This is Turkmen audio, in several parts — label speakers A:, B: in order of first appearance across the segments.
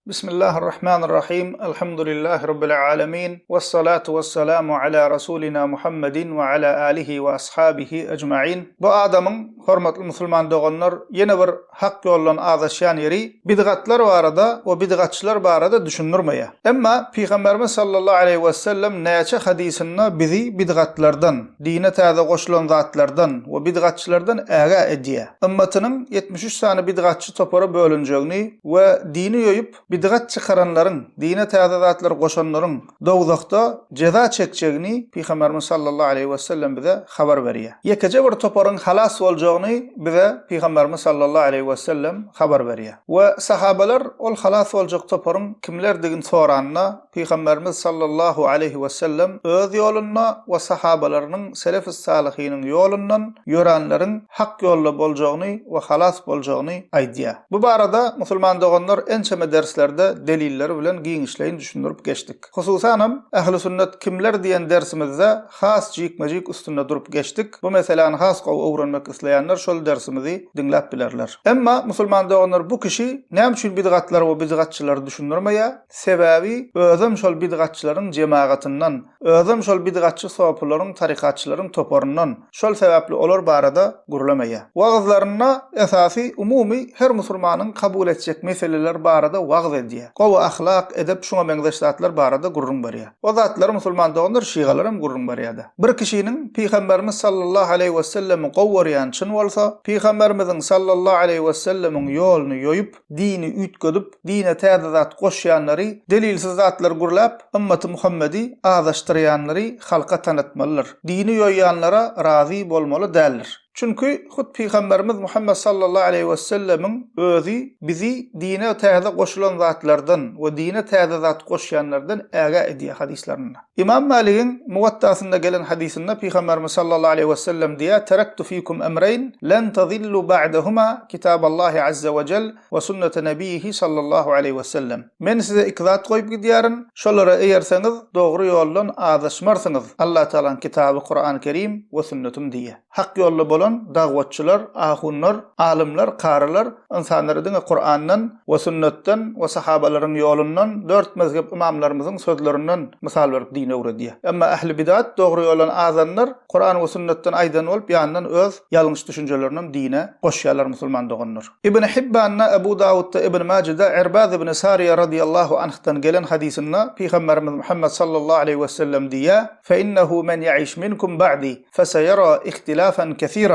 A: Bismillahirrahmanirrahim. Elhamdülillahi Rabbil alemin. Vessalatu vesselamu ala Rasulina Muhammedin we ala alihi we ashabihi ecmain. Bu adamyň, hormatly musulman doganlar, ýene bir hak ýoldan azaşýan ýeri bidgatlar barada we bidgatçylar barada düşündirmeýär. Emma Pygamberimiz sallallahu aleýhi wesellem näçe hadysynda bizi bidgatlardan, dine täze goşulan zatlardan we bidgatçylardan ägä edýär. Ymmatynyň 73 sany bidgatçy topara bölünjegini we dini ýoýup, bidgat çykaranlaryň, dine täze zatlar goşanlaryň dowzahda jeza çekjegini Pygamberimiz sallallahu aleýhi wesellem bize habar berýär. Ýekeje bir toparyň halas boljagyny bize Pygamberimiz sallallahu aleýhi wesellem habar berýär. We sahabalar ol halas boljak toparyň kimlerdigini soranda, Pygamberimiz sallallahu aleýhi wesellem öz ýolunda we sahabalarynyň selefis-salyhynyň ýolundan ýöränleriň hak ýolda boljagyny we halas boljagyny aýdýar. Bu barada musulman doganlar ençeme derslerde delilleri bilen giňişleýin düşündirip geçdik. Hususanam, Ähli-sünnet kimler diýen dersimizde has jikme-jik üstünde durup geçdik. Bu meseläni has gowy öwrenmek isleýänler şol dersimizi diňläp bilerler. Emma musulman doganlar bu kişi näme üçin bidgatlary we bidgatçylary düşündirmeýär? Sebäbi özem şol bidgatçylaryň jemagatyndan, özem şol bidgatçy sopylaryň, tarykatçylaryň toparyndan. Şol sebäpli olar barada gürlemeýär. Wagyzlarynda esasy umumy her musulmanyň kabul etjek meseleleri barada wagyz edýär. Gowy ahlak, edep şuňa meňzeş zatlar barada gürrüň berýär. O zatlary musulman doganlar şigalar hem gürrüň berýärde. Bir kişiniň Pygamberimiz sallallahu aleýhi wesellemi gowy görýän çyn bolsa, Pygamberimiziň sallallahu aleýhi wesellemiň ýoluny ýoýup, dini üýtgedip, dine täze zat goşýanlary, delilsiz zatlar gürläp, ymmaty Muhammedi azaşdyrýanlary halka tanatmalydyr. Dini ýoýýanlara razy bolmaly däldir. Çünki hut Pygamberimiz Muhammet sallallahu aleýhi wesellemiň özi bizi dine täze goşulan zatlardan we dine täze zat goşýanlardan ägä edýär hadyslarynda. Ymam Maligiň Muwattasynda gelen hadysynda Pygamberimiz sallallahu aleýhi wesellem diýýär, Terektu fikum emreýn, len tazillu ba'dehuma, kitaballahi azze we jel we sunnete nebiýihi sallallahu aleýhi wesellem. Men size iki zat goýup gidýärin, şolara eýerseňiz, dogry ýoldan azaşmarsyňyz, Allatagalaň kitaby Kurany Kerim we sünnetim diýýär. Hak ýolda bolan dagwatçylar, ahunlar, alymlar, karylar ynsanlara diňe Kurandan we sünnetden we sahabalaryň ýolundan, dört mezhep ymamlarymyzyň sözlerinden mysal berip din öwredýär. Emma ähli bidat, dogry ýoldan azanlar Kuran we sünnetden aýdan bolup ýanyndan öz ýalňyş düşünjelerinem dine goşýarlar musulman doganlar. Ibn Hibbanda, Ebu Dawutda, Ibn Majeda Irbaz ibn Sariýa radyýallahu anhdan gelen hadysynda Pygamberimiz Muhammet sallallahu aleýhi wesellem diýýär, Fe innehu men ýaiş minkum ba'di feseýera ihtilafan kesiran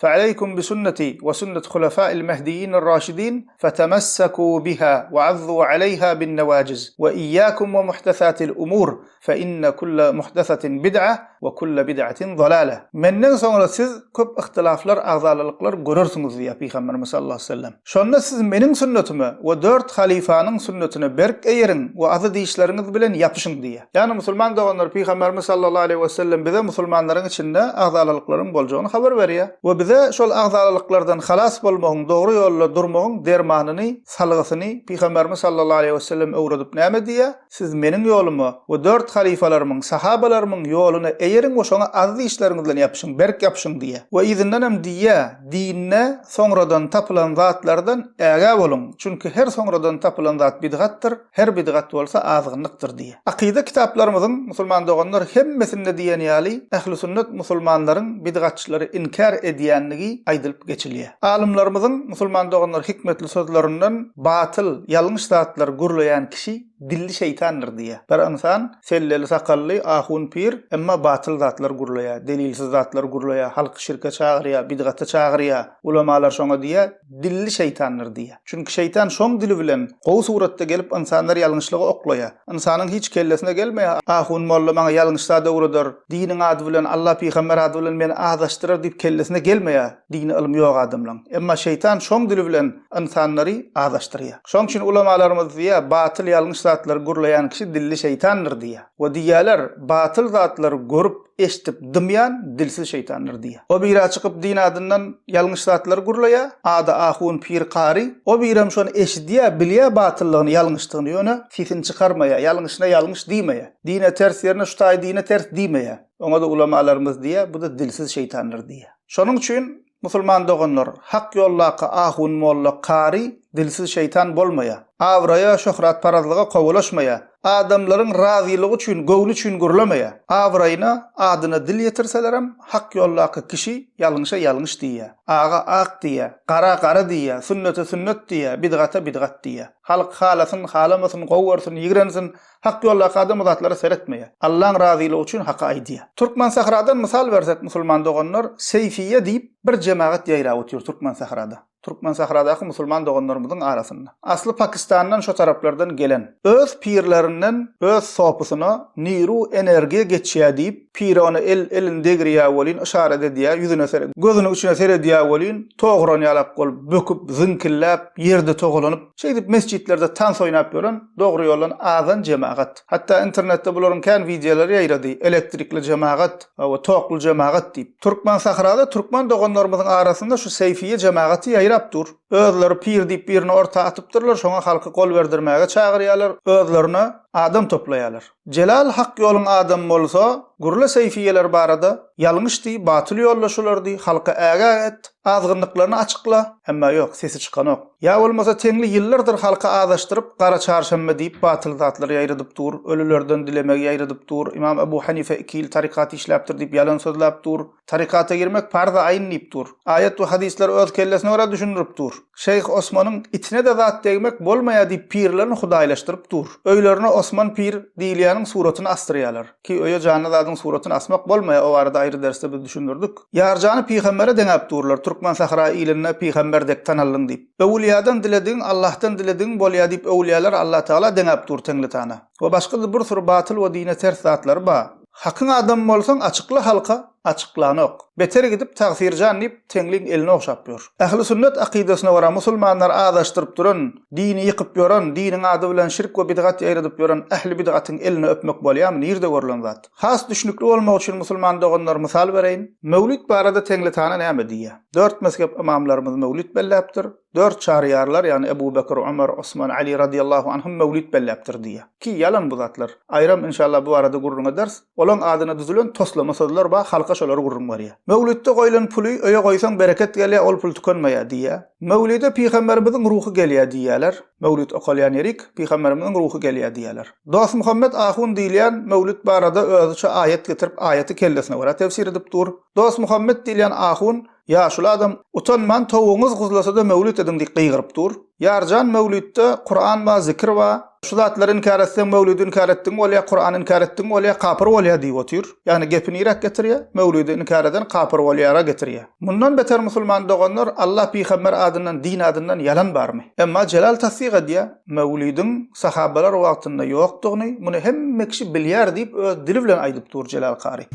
A: fealeykum bisunneti we sünnet hulefa'il mehdiýinir raşidin fetemessekû biha we azzû aleyha bin newajiz we iyyakum we muhdesatil umur fe inne kulle muhdesatin bid'a we kulle bid'atin zalale. Menden soňra siz köp yhtylaflar, agzalalyklar görersiňiz diýýär Pygamberimiz sallallahu aleýhi we sellem. Şonda siz meniň sünnetime we dört halyfanyň sünnetine berk eýeriň we azy dişleriňiz bilen ýapyşyň diýýär. Ýagny musulman doganlar Pygamberimiz sallallahu aleýhi wesellem bize musulmanlaryň içinde agzalalyklaryň boljagyny habar berýär we bize şol agzalalyklardan halas bolmagyň, dogry ýolda durmagyň dermanyny, salgysyny Pygamberimiz sallallahu aleýhi wesellem öwredip näme diýýär? Siz meniň ýoluma we dört halyfalarymyň, sahabalarymyň ýoluna eýeriň we şoňa azy dişleriňiz bilen ýapyşyň, berk ýapyşyň diýýär. We yzyndan hem diýýär, Dinde soňradan tapylan zatlardan ägä boluň, çünki her soňradan tapylan zat bidgatdyr, her bidgat bolsa azgynlykdyr diýýär. Akyda kitaplarymyzyň, musulman doganlar, hemmesinde diýen ýaly ähli-sünnet musulmanlaryň bidgatçylary inkär edýänligi aýdylyp geçilýär. Alymlarymyzyň, musulman doganlar, hikmetli sözlerinden batyl, ýalňyş zatlar gürleýän kişi dilli şeýtandyr diýýär. Bir ynsan selleli sakally ahun pir, emma batyl zatlar gürleýär, delilsiz zatlar gürleýär, halky şirke çagyrýar, bidgata çagyrýar. Ulamalar şoňa diýýär, dilli şeýtandyr diýýär. Çünki şeýtan şoň dili bilen gowy suratda gelip ynsanlary ýalňyşlyga oklaýar. Ynsanyň hiç kellesine gelmeýär, ahun molla maňa ýalňyş zat öwreder, diniň ady bilen, Alla pygamber ady bilen meni azaşdyrar diýip kellesine gelmeýär dini ylmy ýok adamlaň. Emma şeýtan şoň dili bilen ynsanlary azaşdyrýar. Şoň üçin ulamalarymyz diýýär, batyl ýalňyş zatlary gürleýän kişi dilli şeýtandyr diýýär. We diýýärler, batyl zatlary görüp, eşdip dymýan dilsiz şeýtandyr diýýär. O birä çykyp din adyndan ýalňyş zatlary gürleýär, ady ahun, pir, kary. O birem şony eşidýär, bilýär batyllygyny, ýalňyşdygyny, ýöne sesini çykarmaýar, ýalňyşyna ýalňyş diýmeýär. Dine ters ýerine şu taýy dine ters diýmeýär. Oňa-da ulamalarymyz diýýär, bu-da dilsiz şeýtandyr diýýär. Şonuň üçin. Musulman doganlar, hak ýoldaky ahun, molla, kary dilsiz şeýtan bolmaýar. Abraýa, şöhratparazlyga kowalaşmaýar. Adamlaryň razylygy üçin, göwni üçin gürlemeýär. Abraýyna, adyna dil ýetirselerem, hak ýoldaky kişi ýalňyşa ýalňyş diýýär. Aga ak diýýär, gara gara diýýär, sünnete sünnet diýýär, bidgata bidgat diýýär. Halk halasyn, halamasyn, gowy görsün, ýigrensin, hak ýoldaky adam o zatlara seretmeýär. Allaň razylygy üçin haky aýdýar. Türkmensähradan mysal bersek musulman doganlar, Seýfiýe diýip bir jemagat ýaýrap otyr Türkmensährada. Türkmensähradaky musulman doganlarymyzyň arasynda. Asly Pakistandan şo taraplardan gelen. Öz pirlerinden öz sopysyna niru energiýa geçýä diýip, piri ona el elini degirýä welin yşarat edýä, ýüzüne seret, gözüniň içine seredýä welin, togran ýalak bolup böküp, ziňkilläp, ýerde togalanyp, şeýdip mesjitlerde tans oýnap ýören dogry ýoldan azan jemagat. Hatda internetde bularyň kän wideolary ýaýrady, elektrikli jemagat, Hawa, tokly jemagat diýip. Türkmensahrada türkmen doganlarymyzyň arasynda şu Seýfiýe jemagaty ýaýrap dur. Özleri pir diýip birini orta atypdyrlar, şoňa halky gol berdirmäge çagyrýarlar, özlerine adam toplaýarlar. Jelal hak ýoluň adamy bolsa, gürle Seýfiýeler barada, ýalňyş diý, batyl ýolda şular diý, halka ägä et, azgynlyklaryny açykla. Emma ýok, sesi çykanok. Ýa bolmasa Teňli ýyllardyr halky azaşdyryp gara çarşenbe diýip batyl zatlary ýaýradyp dur, ölülerden dilemegi ýaýradyp dur, Ymam Ebu Hanife iki ýyl tarykat işläpdir diýip ýalan sözläp dur, tarykata girmek parz-y aýn diýip dur, aýat we hadyslary öz kellesine görä düşündirip dur, Şeýh Osmanyň itine-de zat degmek bolmaýar diýip pirlerini hudaýlaşdyryp dur, öýlerine Osman pir diýilýäniň suratyny asdyrýarlar, ki öýe janly zadyň suratyny asmak bolmaýar o barada aýry dersde biz düşündirdik. Ýarjany pygambere deňäp durlar, Türkmen sahra ilinde pygamber dek tanaldyň diýip. Öwülýadan diledigiň Allahdan diledigiň bolýa diýip öwülýalar Allatagala deňäp dur Teňlitana. We başga-da bir süri batyl we dine ters zatlary ba. Hakyň adamy bolsaň açykla halka, açyklanok. Beter gidip Tagsyrjan diýip Teňliň elini ogşap ýör. Ähli sünnet akydasyna görä musulmanlary azaşdyryp duran, dini ýykyp ýören, diniň ady bilen şirk we bidgat ýaýradyp ýören ähli bidgatyň elini öpmek bolýamy nirde görlen zat. Has düşnükli bolmagy üçin musulman doganlar mysal bereýin. Möwlit barada Teňlitana näme diýýär? Dört mezhep ymamlarymyz möwlit belläpdir. Dört çaryýarlar, ýagny Ebu Bekr, Omar, Osman, Ali radiýallahu anhum möwlit belläpdir diýýär. Ki ýalan bu zatlar. Aýram inşallah bu barada gürrüň ederis. Olaň adyna düzülen toslama sözler bar, halka şolary gürrüň berýär. Möwlitde goýlan puly öýe goýsaň bereket gelýär, ol pul tükenmeýär diýýär. Möwlide pygamberimiziň ruhy gelýär diýýärler. Möwlit okalýan ýerik pygamberimiziň ruhy gelýär diýýärler. Dostmuhammet ahun diýilýän möwlit barada özüçe aýat getirip aýaty kellesine görä tefsir edip dur. Dostmuhammet diýilýän ahun ýaşuly adam utanman towugyňyz guzlasa-da möwlit ediň diýip gygyryp dur. Ýarjan möwlitde Kuran bar, zikir bar. Şu zatlary inkär etseň möwlidi inkär etdiň bolýar, Kurany inkär etdiň bolýar, kapyr bolýar diýip otyr. Ýagny gepi niräk getirýär? Möwlidi inkär eden kapyr bolýara getirýär. Mundan beter musulman doganlar Allah pygamber adyndan din adyndan ýalan barmy? Emma Jelal tassyk edýär, Möwlidiň sahabalar wagtynda ýokdugyny muny hemme kişi bilýär diýip öz dili bilen aýdyp dur Jelal kary.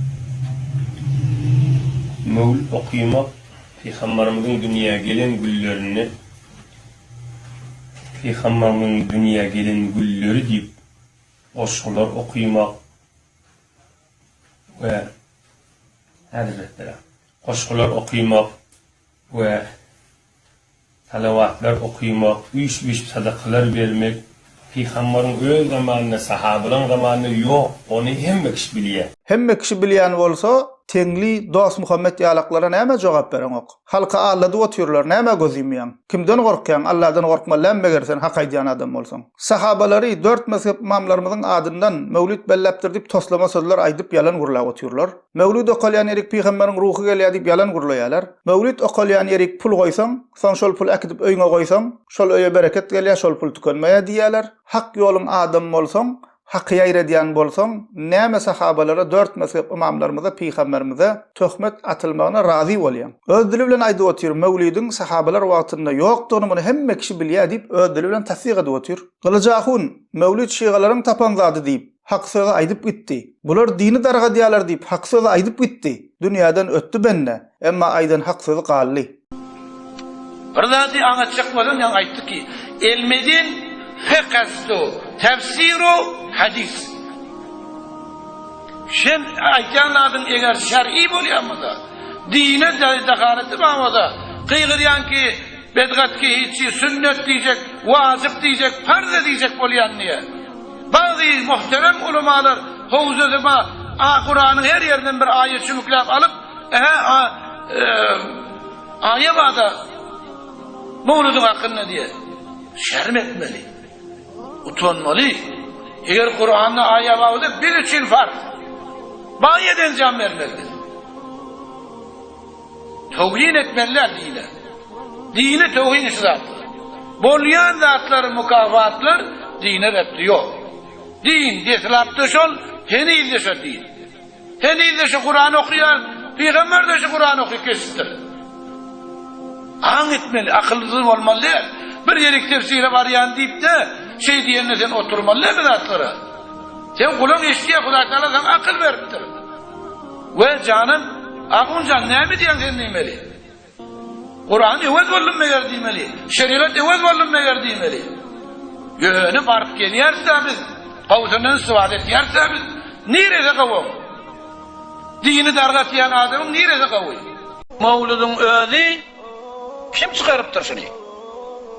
B: Möwlid okymak Pygambarymyzyň dünýä gelen günlerini Pygambarymyzyň dünýä gelen günleri diýip goşgular okymak we Häzirretlere goşgular okymak we salawatlar okymak, üýşüp-üýşüp sadakalar bermek Pygambaryň öz zamanynda, sahabalaryň zamanynda ýok, ony hemme kişi bilýär.
A: Hemme kişi bilýän bolsa, Teňli, Dostmuhammet ýalaklara nämä jogap bereňok? Halky aldadyp otyrlar, nämä göz ýumýaň? Kimden gorkýaň? Alladan gorkmaly dälmi meger sen hak aýdýan adam bolsaň? Sahabalary dört mezhep ymamlarymyzyň adyndan möwlit belläpdir diýip toslama sözler aýdyp ýalan gürläp otyrlar. Möwlit okalýan ýerik pygamberiň ruhy gelýär diýip ýalan gürleýärler. Möwlit okalýan ýerik pul goýsaň, soň şol puly äkidip öýüňe goýsaň, şol öýe bereket gelýär, şol pul tükenmeýär diýýärler. Hak ýoluň adamy bolsaň, Haky ýaýradýan bolsaň, näme sahabalara, dört mezhep ymamlarymyza, pygamberimize töhmet atylmagyna razy bolýaň? Öz dili bilen aýdyp otyr, Möwlidiň sahabalar wagtynda ýokdugyny muny hemme kişi bilýär diýip öz dili bilen tassyk edip otyr. Gylyç ahun, Möwlit şygalaryň tapan zady diýip, hak sözi aýdyp gitdi. Bular dini dargadýarlar diýip hak sözi aýdyp gitdi. Dünýäden ötdi bende, emma aýdan hak sözi galdy.
C: Bir zady aňlatjak bolsam ýaňy aýtdyk ki, Elmedin fiqhsu tefsiru hadis. Sen aýtýan zadyň eger şer'i bolýan bolsa, dine dahaleti bar bolsa, gygyrýan ki bedgat ki hiçi sünnet diýjek, wajyp diýjek, parz diýjek bolýan diýe. Bagzy muhterem ulamalar howzasy bar, a Kuranyň her ýerinden bir aýat çümükläp alyp, Ähä, a, e. Aýa bada mowludyň hakynda diýe. Şerm etmeli. Utanmaly. Eger Kuranda aýa bolsa biz üçin farz. Baýeden jan bermeli biz. Towhin etmeliler dine. Dine towhin şu zatlar. Bolýan zatlar mukafatlar dine repdi ýok. Din deslapda şol, heniz-de şo din. Heniz-de şu Kurany okaýar, pygamber-de şu Kurany okyp geçipdir. Aň etmeli, akylsyz bolmaly däl. Bir ýerik tefsire barýan diýip-de, şeý diýende sen oturmaly däl bu zatlara. Sen gulaň eşidýär, Hudaý Tagala saňa akyl beripdir. We janym, Ahunjan näme diýýäň sen diýmeli. Kuran öwez boldum meger diýmeli. Şerigat öwez boldum meger diýmeli. Ýöne baryp gelýäris-dä biz. Gowusyndan istifade etýäris-dä biz. Niresi gowy? Dini dargatýan adamyň niresi gowy? Mowludyň özi kim çykarypdyr şuny?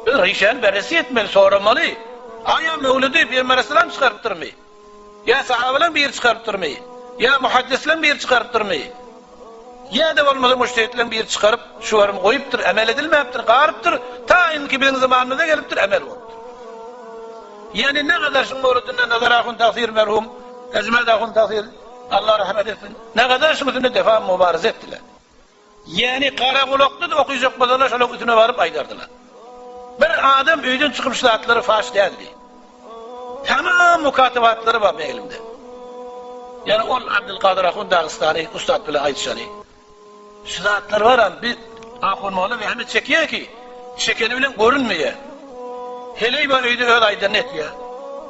C: Biz rişäni berresi etmeli, soramaly. Aýa mowludy Pygamber aleyhisselam çykarypdyrmy? Ýa sahabalaň biri çykarypdyrmy? Ýa muhaddislaň biri çykarypdyrmy? Ýa-da bolmasa mujtehitleň biri çykaryp, şu barym goýupdyr, emel edilmäpdir, galypdyr, ta indiki biziň zamanymyza gelipdir, emel bolupdyr. Ýagny ne gadar şuň mowludynda Nazar ahun tagsyr merhum, Ejmed ahun tagsyr, Allah rahmet etsin, ne gadar şuň üstünde defa mubaryza etdiler. Ýäni garagulakda-da okyjak bolsalar şolaň üstüne baryp aýdardylar. Bir adam öýden çykyp şu zatlary faş däldi. Tamam mukatybatlary bar meň elimde. Ýani ol Abdylkadyr ahun Dagystany ussat bilen aýdyşany. Şu zatlar baram bir ahun molla zähmet çekýär ki, çekeni bilen görünmeýär. Heleý bar öýde öz aýdanyny etýär.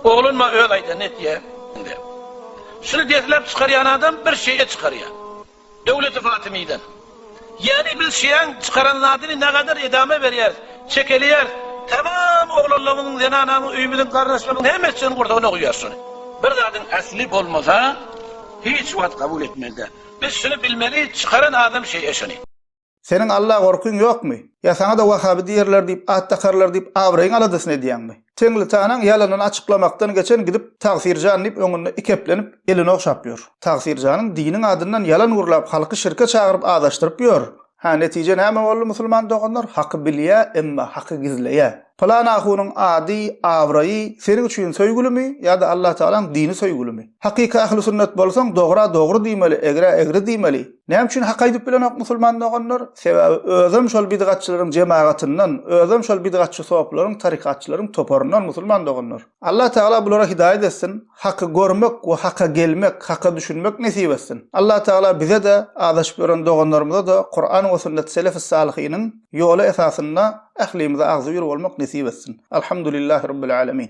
C: Oglan bar öz aýdanyny etýär. Şuny deslap çykarýan adam bir şeýe çykarýar. Döwleti Fatymydan. Ýagny biz şiaň çykaran zadyny nagadar edama berýäris, çekeleýäris, tamam oglanlarymyzyň, zenanamyň, öýümiziň, garyndaşlarymyzyň hemmesiniň gursagyna guýýarys şony. Bir zadyň asly bolmasa hiç wagt kabul etmeli däl. Biz şuny bilmeli, çykaran adam şeýe şony.
A: Seniň Alla gorkyň ýokmy? Ýa saňa-da wahaby diýerler diýip, at dakarlar diýip abraýyň aladasyny edýäňmi? Teňlitanaň ýalanyny açyklamakdan geçen gidip Tagsyrjan diýip öňünde ikeplenip elini ogşap ýör. Tagsyrjanyň diniň adyndan ýalan gürläp halky şirke çagyryp azaşdyryp ýör. Hä netije näme boldy musulman doganlar haky bilýä emma haky gizleýä. Pylan ahunyň ady, abraýy seniň üçin söýgülimi ýa-da Allatagalaň dini söýgülimi? Hakyky ähli sünnet bolsaň dogra dogry diýmeli egrä egri diýmeli. Näme üçin hak aýdyp bilenok musulman doganlar? Sebäbi özem şol bidgatçylaryň jemagatyndan, özem şol bidgatçy sopularyň, tarykatçylaryň toparyndan musulman doganlar. Allah Tagala bulara hidaýat etsin, haky görmek we haka gelmek, haka düşünmek nesip etsin. Allah Tagala bize-de, azaşyp ýören doganlarymyza-da Kuran we sünnet selef-i salyhynyň ýoly esasynda ählimize agzybir bolmak nesip etsin. Alhamdulillahi Rabbil Alemin.